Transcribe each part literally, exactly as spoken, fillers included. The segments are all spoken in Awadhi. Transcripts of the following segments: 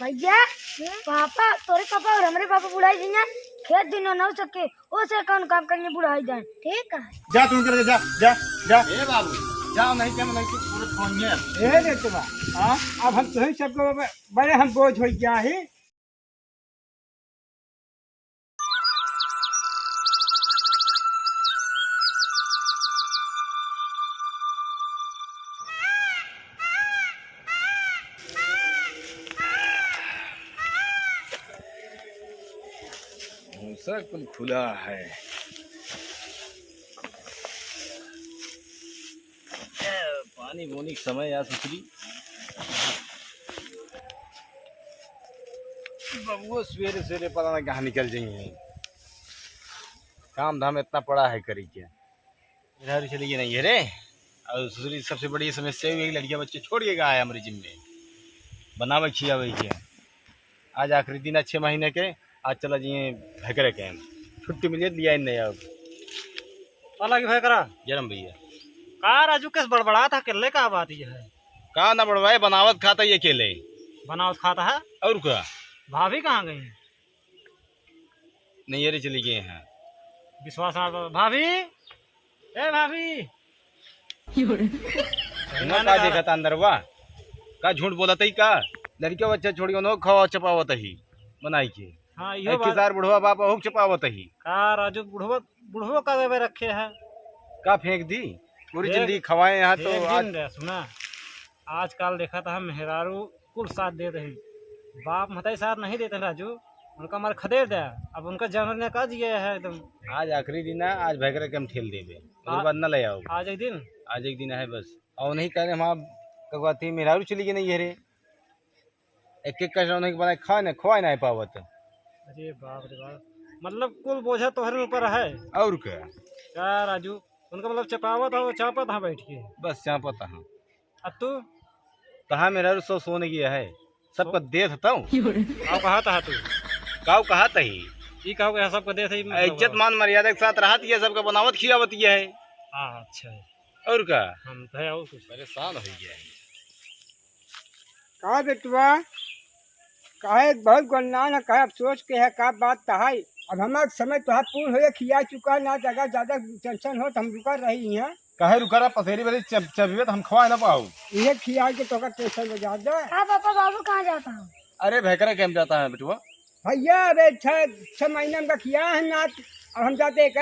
भैया, पापा, तोरे पापा और हमरे पापा बुढ़ाई जइहैं, खेत दिन न हो सके, ओसे कौन काम करिहैं बुढ़ाई जाए। ठीक है। जा तू उनके लगे, जा, जा, जा। ए बाबू, जाओ, नहीं क्या, नहीं कुछ पूरे फोन में। ए रे तो बा, हाँ? अब हम तुहीं सबको ब-, बड़े हम बोझ होइ गया है। भूसा कुल खुला है। पानी बोनी के समय आ ससुरी। बबुआ सवेरे सवेरे पता ना कहाँ निकल जइहैं। काम धाम इतना पड़ा है करी के। इधर चली गई नहीं है रे। और ससुरी सबसे बड़ी समस्या हुई है कि लड़कियाँ बच्चे छोड़ के गया है हमरे जिम्मे। बनावे खियावे के। आज आखिरी दिन है छह महीने के, आज चला जाइए भैकरे के। छुट्टी मिली है, लिया ही नहीं अब। अलग भैकरा। जरम भैया। का राजू कैसे बड़बड़ात है, अकेले का बात ये है? का ना बड़वाए, बनावत खाता ये अकेले। बनावत खाता है? और का? भाभी कहाँ गई? नैहरे चली गई हैं। विश्वास ना, भाभी, ए भाभी। ना का देखा था अंदरवा? का झूठ बोलत ही का? लड़के बच्चे छोड़ी उन्हों खवा चपावत ही बनाई के। हाँ, इहो एक बात। किसार बुढ़वा बाप अहूक चपावत ही। का राजू बुढ़वा, बुढ़वा का देवे रखे है? का फेंक दी? पूरी फेंक, जिंदगी खवाए यहाँ तो फेंक आज दिन रे, सुना। आजकल देखा था मेहरारू कुल साथ देत रही। बाप महतारी साथ नहीं देते राजू, उनका मार खदेड़ दे। अब उनका जानवर ने का दिया है एकदम। आज आखिरी दिन है, आज भैकरे के हम ठेल देबे। ओकर आ-, बाद न ले आओ। आज एक दिन? आज एक दिन है बस। और नहीं कहले हम आप कगवाती मेहरारू चली गई नहीं है रे। एक एक का होने के बनाए खा ना, खवाए ना पावत। अरे बाप रे बाप, मतलब कुल बोझा तोहरे ऊपर है। और क्या? क्या राजू, उनका मतलब चपावत हो, चापत हाँ बैठ के। बस चापत हाँ। आ तू? तहाँ मेहरारू सो सोने की है, सबका सो- देत हतौ। काऊ कहा था तू? काऊ कहा तही? ई काऊ कहा सबका देत है, मतलब इज्जत मान मर्यादा के साथ रहत ये, सबका बनावत खियावत ये है। हाँ, अच्छा है। और का? हम तो है और कुछ। परेशान हो गया है। का बेटवा? काहे बहुत गन्ना न काहे अफसोस के है, का बात त है? अब हमार समय तोहार पूर्ण होए खिया चुका ना, ज्यादा, ज्यादा टेंशन हो त हम रुका रही यहाँ। काहे रुका रहा? पसेरी वाली चब-, चबियत हम खवाए ना पाऊ। इहे खिया के तोका टेंशन हो जात बा। का पापा, बाबू कहाँ जाता है? अरे भैकरा के हम जाता है बेटुआ। भैया, अबे छह, छह महीना हमका खिया है ना, अब हम जाते एक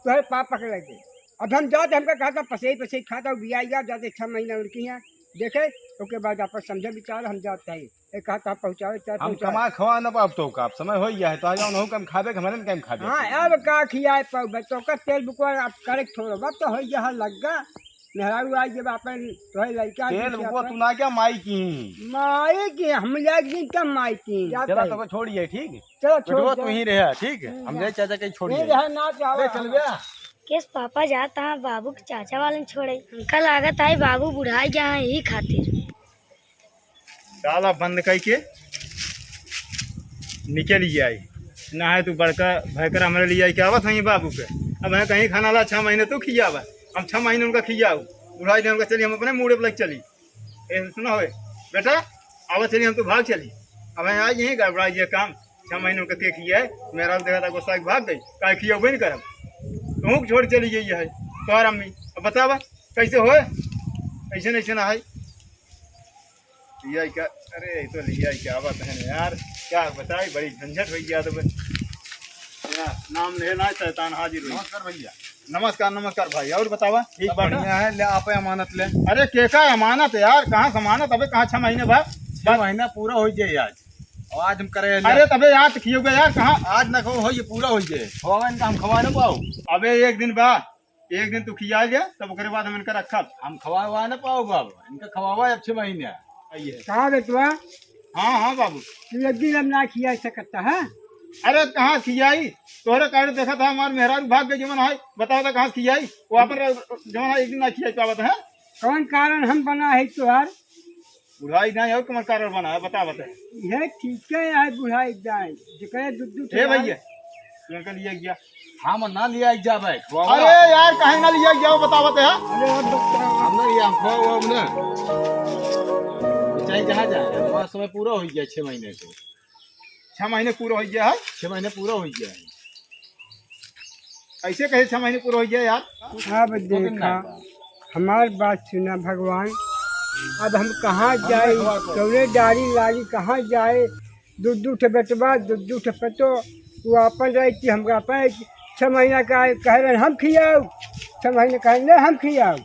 तोहरे पाप पकड़ लेते। अब हम जाते, हमका कहता पसेरी पसेरी खाता, बिया जाते छह महीना उनकी यहाँ देखे, ओके बाद आपस समझे विचार हम जाते हैं। एक हाथ आप पहुँचावे, चाहे हम पहुँचावे। कमा खवा न पाब तो का, अब समय हो गया है, तो आ जाओ, नहु कम खाबे, हमरे न कम खाबे। हाँ, अब का खियाए पाउबे, तो का तेल बुकवा आप करे छोड़ो, अब तो हो गया है लग्गा। मेहरारू आई जब आपन तोहे लइका तेल बुकवा तू ना क्या माई की? माई की, हम जाए दिन का माई की। चला तो छोड़िए, ठीक? चलो, छोड़ बेटवा, दे। तू ही रहे, ठीक? ठीक है। हम जाए चाचा कहीं छोड़िए। नहीं रहा ना, जाओ। अरे चल बे। केस पापा जात हैं बाबू के चाचा वाले में छोड़े। हमका लागत है बाबू बुढ़ाई गया है, यही खातिर। ताला बंद करके निकल ही आई। ना है तू बड़का भयकर हमरे लिए आई के आवत है बाबू के। अब है कहीं खाना ला, छह महीने तू खियावा, हम छह महीने उनका खियाऊ। बुढ़ाई दिन उनका चली, हम अपने मूड़े पर लग चली। ए, सुना होए, बेटा, आवा चली, हम तो भाग चली। अब है आज यहीं गड़बड़ा ये काम। छह महीने उनका के खिया है, मेरा देखा था गुस्सा के भाग गई, काहे खियाऊ नहीं करब। तू छोड़ चली गई है तोहर अम्मी। अब बतावा, कैसे होए? ऐसे नहीं, ऐसे ना है। लिया क्या? अरे, ये तो लिया क्या बात है यार, क्या बताई, बड़ी झंझट हो गया तो बस। ना, नाम ले ना, शैतान हाजिर हुई। नमस्कार भैया। नमस्कार, नमस्कार भाई, और बतावा? ठीक सब बाटा? बढ़िया है, ले आप अमानत ले। अरे, के का अमानत यार, कहाँ से अमानत? अबे कहाँ छह महीने बाद? छह महीना पूरा हो जाए आज, और आज हम करे ले। अरे, तबे यार, तो खियोगे यार, कहाँ? आज ना खाओ, हो ये पूरा हो जाए, खवावा इनका हम खवा ना पाओ। अबे, एक दिन बा, एक दिन तू खिया ले, तब ओकरे बाद हम इनका रखब। हम खवावा ना पाओ बाबा, इनका खवावा अब छह महीने। आइए। कहाँ बेटवा? हाँ, हाँ बाबू। तू एक दिन अब ना खिया सकता है? अरे कहाँ खियाई? तोहरे कारण देखा था हमार मेहरारू भाग गई, जमन है, बताओ तो कहाँ खियाई? वो अपन जमन है, एक दिन ना खियाई पावत है। कौन कारण हम बना है तोहार? बुढ़ाई जाए और कमर कारण बना है, बता, बता। ये ठीक है यार, बुढ़ाई जाए, जेकरे दुख दुख हे है। भैया, इनका लिया गया। हम ना लिया जाबे, खवावा। अरे यार, काहे ना लिया गया, बतावत है? अरे अब बताओ। हम ना लिया, हम खवावा, हम ना। नहीं, जहाँ जाए, हमारा समय पूरा हो गया छह महीने से। छह महीने पूरा हो गया है? छह महीने पूरा हो गया है। ऐसे कैसे छह महीने पूरा हो गया यार? अब दो दिन देखा, ना। हमार बात सुना भगवान, अब हम कहाँ हम जाए? भगवान को। कौने डारी लागी, कहाँ जाए? दू दू ठे बेटवा, दू दू ठे पतो, वो अपन रहे कि हम अपन रहे कि छह महीना का कह रहे हम खियाओ, छह महीने कह रहे हम खियाओ।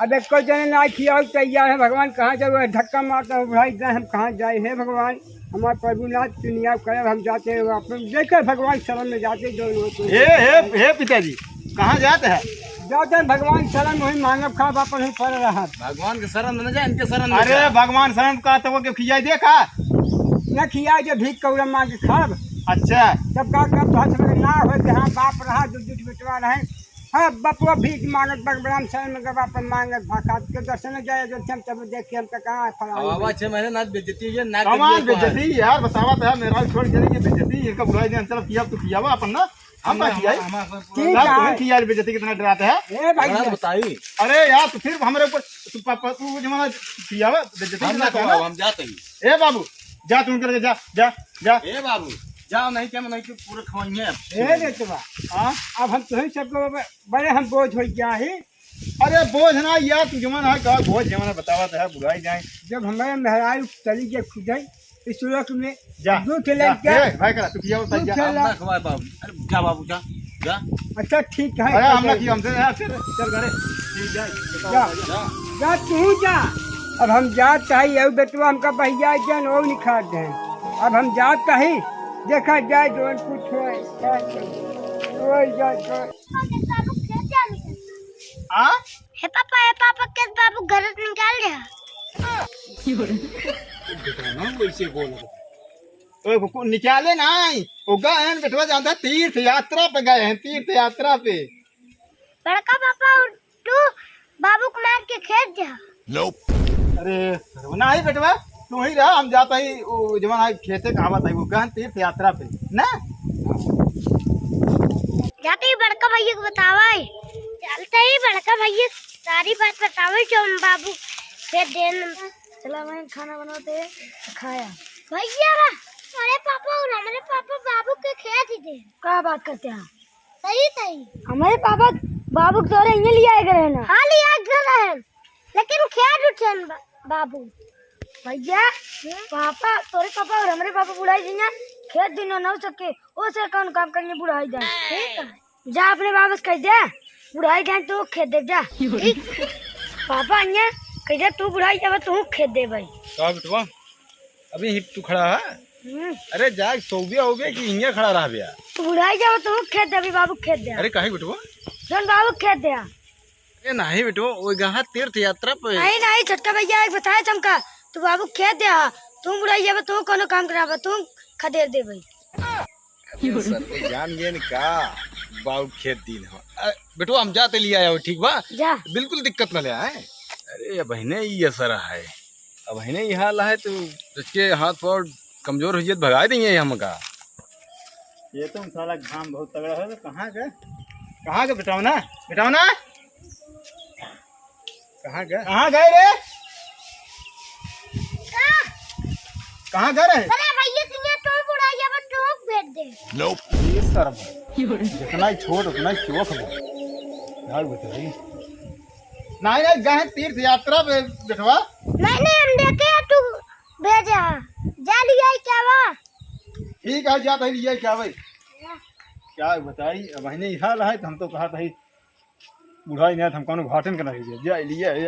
अब एको जने ना खियाओ तैयार है, भगवान कहाँ जाए? वो धक्का मारता है, भाई जाए हम कहाँ जाए? हे भगवान, हमार प्रभुनाथ, तू नियाव करब, हम जाते हैं अपन, जेकर भगवान शरण में जाते, जो लोग तो हे, हे, हे पिताजी, कहाँ जात है? जाते हैं भगवान शरण, वही मांगब खाब, अपन ही पड़ रहब। भगवान के शरण में न जाए, इनके शरण में अरे, जा। भगवान शरण का तो वो के खियाई दे का? न खियाई, जो भीख कौड़ा मांग के खाब। अच्छा। जब का, जब हाथ में ना हो, जहाँ बाप रहा, जो दुख बेटवा रहे, हाँ, बपुआ भीख मांगत, भगवान शरण में गवा, अपन मांगत, भाषा के दर्शन जाए, जो हम तब देखे, हम तो कहाँ फलाना बाबा, छह महीने ना बेइज्जती हुई है, ना कमाल करिए, बेइज्जती यार, बतावा तो है, मेरा छोड़ के नहीं बेइज्जती, इनका बुलाई दे, चलो, किया तो किया हुआ अपन ना, हम ना हम, खियाई। हम, हम, ठीक ना, है। तुम्हें खियाई बेइज्जती कितना डराते हैं? ए भैया। बड़ा बताई। अरे यार, तो फिर हमारे ऊपर, तू पापा, तू जमाना खियावा, बेइज्जती हम कितना ना करना? खवाओ, हम जाते ही। ए बाबू, जा तुम करके जा, जा, जा। ए बाबू, जाओ, नहीं क्या, नहीं तो पूरे खवाएंगे अब। ए बेटवा, हाँ? अब हम तुहीं सबको बड़े हम बोझ हो गया है। अरे बोझ ना यार, तू जमाना है का बोझ, जमाना बतावा तो है, बुढ़ाई जाए। जब हमारे मेहरारू चली गए खुदै, इस लोक में जा, दू ठे जा, लड़का, ए, भाई करा, तू किया बताई, दू जा। ठे हम ना लड़- खवाए बाबू। अरे जा बाबू, जा, जा। अच्छा, ठीक है, अरे हम ना ठीक है। किया, हमसे, यार, चल, चल घरे। ठीक, जा, जा। जा, तू जा। अब हम जात ही, अब बेटवा हमका बहिया जान, वो निखार दे। अब हम जात ही, देखा जाए, जौन कुछ होए, होए जाए, होए। आ? हे पापा, हे पापा, केस बाबू घर से निकाल दे। बेटा ना वैसे बोल। ओ, को, को निकाले नहीं। वो गए हैं, बेटवा जानता है, तीर्थ यात्रा पे गए हैं, तीर्थ यात्रा पे। बड़का पापा, और तू बाबू को मार के खेत जा। अरे, नहीं बेटवा, तू ही रहा, हम जाता ही, वो जवान आई खेते कहावत है, वो गए हैं तीर्थ यात्रा पे, ना? जाते ही बड़का भैया को बतावा है। चलते ही बड़का भैया सारी बात बतावे जो हम बाबू के देन। चला मैं खाना बनाते खाया। भैया, अरे पापा और हमारे पापा बाबू के खेत ही दे। का बात करते हैं? सही, सही। हमारे पापा बाबू के तोरे इन्हें लिया गए ना। हाँ, लिया गए हैं, लेकिन खेत उठे न बा-, बाबू। भैया, हम्म? पापा, तोरे पापा और हमारे पापा बुढ़ाई जी ना खेत दिन ना हो सके, वो से कौन काम करेंगे बुढ़ाई जाए? ठीक है। जा अपने बाबा से कह दे, बुढ़ाई जाए तू खेत दे जा। ठीक। पापा अन्य कह दे, तू बुढ़ाई जाबे तू खेत दे भाई। का बेटवा, अभी ही तू खड़ा है? हम्म। अरे जा, सोबिया हो गया कि हियाँ खड़ा रह गया? तू बुढ़ाई जाबे तू खेत दे, अभी बाबू खेत दे। अरे काहे बेटवा? जौन बाबू खेत दे। अरे नहीं बेटवा, वो गहा तीर्थ यात्रा पे। नहीं, नहीं, छोटका भैया, एक बताए तुमका, तू बाबू खेत दे, तू बुढ़ाई जाबे तू कोनो काम कराबे, तू खदेड़ दे भाई। अरे सर, तो जान गए न का, बाऊ खेत दिन हो। अ, बेटवा, हम जाते लिया आओ, ठीक बा? जा। बिल्कुल दिक्कत न ले आए। अरे, अबहिने ई असर है, अबहिने ई हाल है, तो इसके हाथ पाँव कमजोर हो जाए, भगाए देंगे हमका। ये तो साला घाम बहुत तगड़ा है, कहाँ गए? कहाँ गए बेटवा ना? बेटवा ना? कहाँ गए? कहाँ गए रे? का? कहाँ गए रहे? अरे भैया, तुझे तो बुढ़ाई अब तो भेज दे। ये सरवा, जितना ही छोट, उतना ही चोख बा। का बताई? नहीं, नहीं, गए तीर्थ यात्रा पे बेटवा। नहीं, नहीं, हम देखे तू भेजा। जा लिया ही क्या वा? ठीक है, जा तही लिया ही क्या भाई? क्या बताई, अबहिने ई हाल है, तो हम तो कहा तही बुढ़ाई नहीं, हम कौनो घाटन के नहीं जाए, जा लिया, जा।